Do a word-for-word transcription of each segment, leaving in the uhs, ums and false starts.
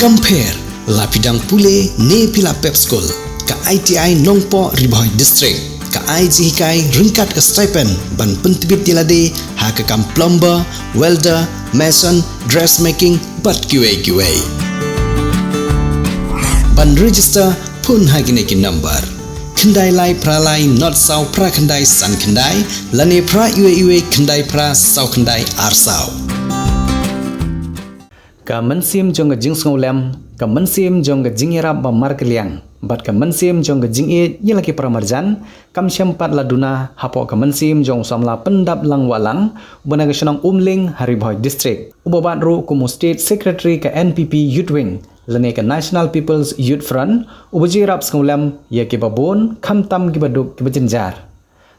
Kam pher, la phi dang pule ne phi la pep skul, ka I T I Nongpoh Ri Bhoi District ka ai jinghikai ryngkat ka stipend ban pyntbit ïa lade ha ka kam plumber, welder, mason, dressmaking bad kiwei kiwei. Ban register, phone ha kine ki number: khyndai lai phra lai nod saw phra khyndai san khyndai, lane phra iwei iwei khyndai phra saw khyndai ar saw. Ka mynsiem jong ka jingsngewlem, ka mynsiem jong ka jingïarap ba markylliang, bad ka mynsiem jong ka jingïeit ïa la ki para marjan, kam shym pat la duna hapoh ka mynsiem jong u samla Pyndaplang Wahlang, uba na ka shnong Umling ha Ri Bhoi District, uba bat ruh kum u State Secretary ka N P P Youth Wing, lane ka National People's Youth Front, uba ju ïarap sngewlem ïa kiba bun, khamtam kiba duk kiba jynjar.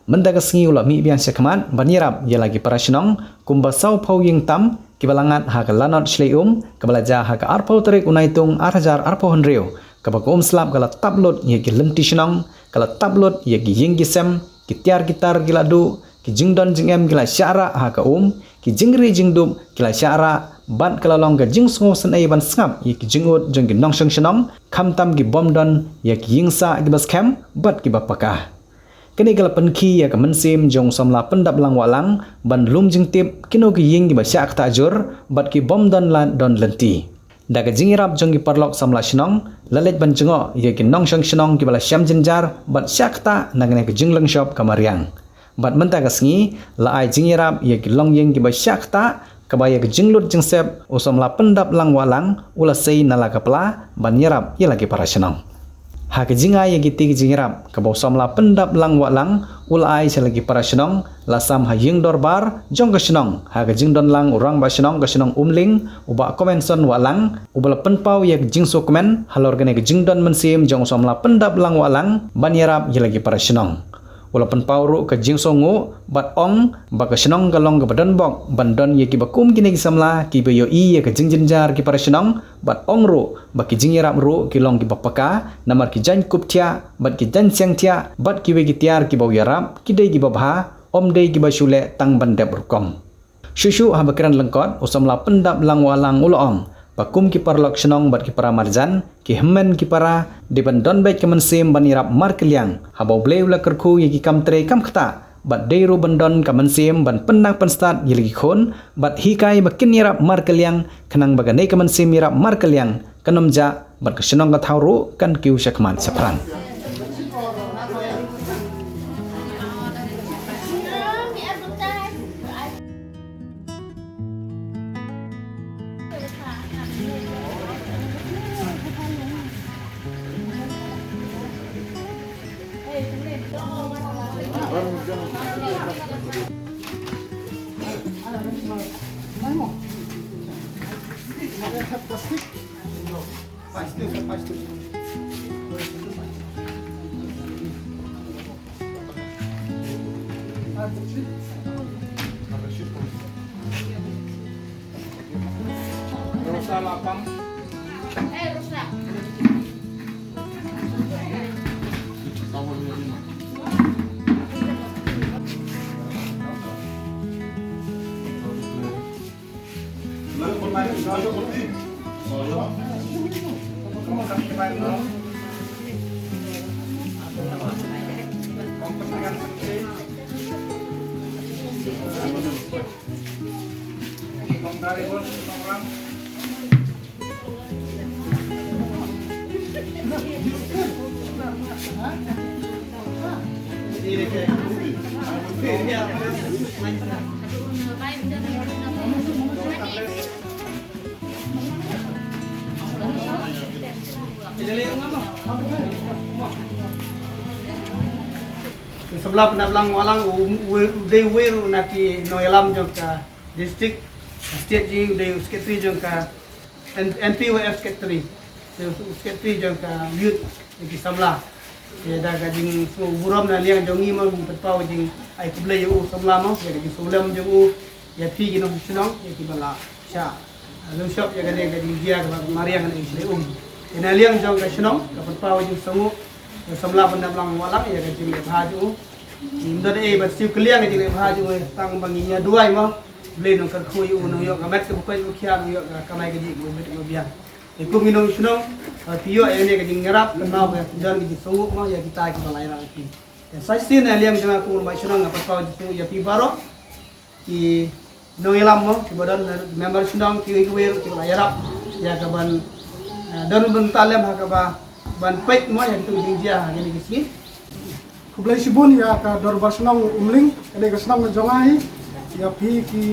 Mynta ka sngi u la mih biang shakhmat ban ïarap ïa la ki para shnong kumba saw phew ïing tam kiba la ngat ha ka lanot shlei um, kaba la jia ha ka arphew tarik u Naitung ar hajar arphew hynriew, kaba ka um slap ka la tap lut ïa ki lynti shnong, ka la tap lut ïa ki ïing ki sem, ki tiar ki tar ki la duh, ki jingdon jingem ki la shah rah ha ka um, ki jingri jingdup ki la shah rah, bad ka la long ka jingsngewsynei ban sngap ïa ki jingud jong ki nongshong shnong, khamtam ki bym don ïa ki ïing sah kiba skhem bad kiba paka. Kane ka la pynkhih ïa ka mynsiem jong u samla Pyndaplang Wahlang ban lum jingtip kino ki ïing kiba shah ktah jur bad ki bym don lad don lynti. Da ka jingïarap jong ki paralok samla shnong, la leit ban jngoh ïa ki nongshong shnong kiba la shem jynjar bad shah ktah na kane ka jinglong shop ka mariang. Bad mynta ka sngi la ai jingïarap ïa ki longïing kiba shah ktah, kaba ïa ka jinglut jingsep u samla Pyndaplang Wahlang u la sei na la ka pla ban ïarap ïa la ki para shnong. Ha ka jingai ïa kiti ki jingïarap kaba u samla Pyndaplang Wahlang u la ai sha la ki para shnong, la sam ha ïing dorbar jong ka shnong ha ka jingdon lang u rangbah shnong ka shnong Umling, u Bah Comenson Wahlang, uba la pynpaw ïa ka jingsngewkmen halor kane ka jingdon mynsiem jong u samla Pyndaplang Wahlang ban ïarap ïa la ki para shnong. U la pynpaw ruh ka jingsngewnguh bad ong ba ka shnong ka long kaba donbok ban don ïa kiba kum kine ki samla kiba ïohi ïa ka jingjynjar ki para shnong, bad ong ruh ba ki jingïarap ruh ki long kiba paka namar ki jaiñ kup thiah bad ki jaiñ siang thiah bad kiwei ki tiar kiba u ïarap ki dei kiba bha, ym dei kiba shu leh tang ban dep rukom. Shuh shuh haba kren lyngkot, u samla Pyndaplang Wahlang u la ong ba kum ki paralok shnong bad ki para marjan, ki hynmen ki para, dei ban don beit ka mynsiem ban ïarap markylliang haba U Blei u la kyrkhu ïa ki kam trei kam ktah, bad dei ruh ban don ka mynsiem ban pynnang pynstad ïa la ki khun bad hikai ba kin ïarap markylliang, khnang ba kane ka mynsiem ïarap markylliang kan ym jah bad ka shnong ka thaw ruh kan kiew shakhmat shaphrang. Samla Pyndaplang Wahlang u, u, u dei uwei ruh na ki nongïalam jong ka district, ka state jong ngi, u dei u secretary jong ka N-, N P Y F secretary, u secretary jong ka youth, jong ki samla. Te da ka jingsngewburom na liang jong ngi mo, ngi pynpaw jingai khublei ïa u samla mo, ïa ka jingsngewlem jong u ïa phi ki nongshong shnong, ïa kiba la shah lum shop ïa kane ka jingjia kaba mariang kane ka shlei um. Te na liang jong ka shnong, ka pynpaw jingsngewnguh ïa u samla Pyndaplang Wahlang ïa ka jingleh bha jong u. Ngim don ei ban siew kylliang ka jingleh bha jong u, tang ba ngin ïa duwai mo. Blei un kyrkhu ïa u, un ïoh ka met kaba koit kaba khiah, un ïoh ka kamai kajih kaba bit kaba biang. Te kum ki nong shnong, eh, phi ïoh ïa kane ka jingïarap, kynmaw ba phi don ka jingsngewnguh mo ïa kita kiba la ïarap ïa phi. Ïa sa shisien na liang jong nga kum u rangbah shnong nga pynpaw jingsngewnguh ïa phi baroh ki nongïalam mo, kiba don, eh, member shnong kiwei kiwei ruh kiba la ïarap ïa ka ban, eh, don bynta lem ha kaba ban peit mo ïa kito ki jingjia ha kine ki sngi. Khublei shibun ïa ka dorbar shnong Umling, kane ka shnong ka jong nga hi, ïa phi ki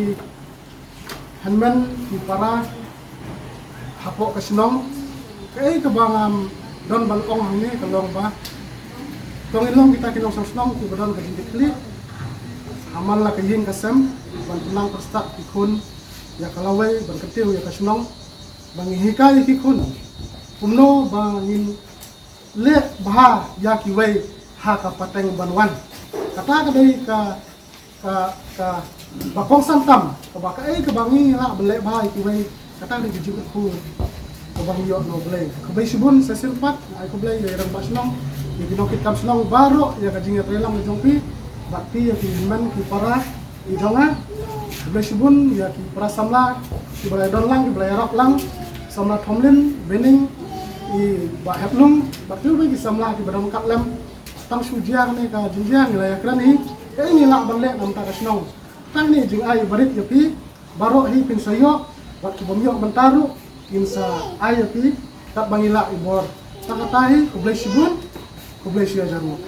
hynmen ki para hapoh ka shnong. Kaei kaba ngam don ban ong hangne ka long ba tang in long kita ki nongshong shnong kiba don ka jingkitkhlieh ha man la ka ïing ka sem ban pynlang pyrshah ki khun ïa ka lawei ban kyntiew ïa ka shnong, ba ngin hikai ïa ki khun kumno ba ngin leh bha ïa kiwei ha ka pateng ban wan. Kata ka dei ka, ka, ka ba kongsan tam kaba kaei kaba ngi lah ban leh bha ïa kiwei. Kata ka dei ka jingkyrkhu kaba ngi ïoh na U Blei. Khublei shibun sa shisien pat, ai khublei ïa i rangbah shnong, ïa ki nongkitkam shnong baroh ïa ka jingïatreilang ka jong phi bad phi ïa ki hynmen ki para ki jong nga. Khublei shibun ïa ki para samla kiba la don lang, kiba la ïarap lang, samla Thomlin, Benning, i Bah Heplung bad kiwei ki samla kiba don kat lem. Tang shu jia kane ka jingjia ngi la ïakren hi kaei ngi lah ban leh na bynta ka shnong. Tang ne jingai barit ïa phi baroh hi phin sa ïoh bad ki bym ïoh mynta ruh kin sa ai ïa phi katba ngi lah i bor. Tang kata hi, khublei shibun, khublei shihajar nguh.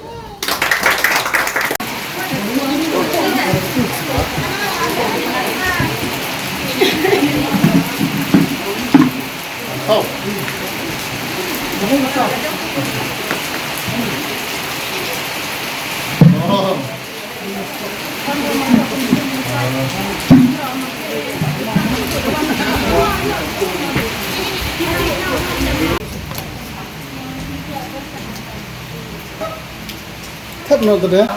Thep no tede.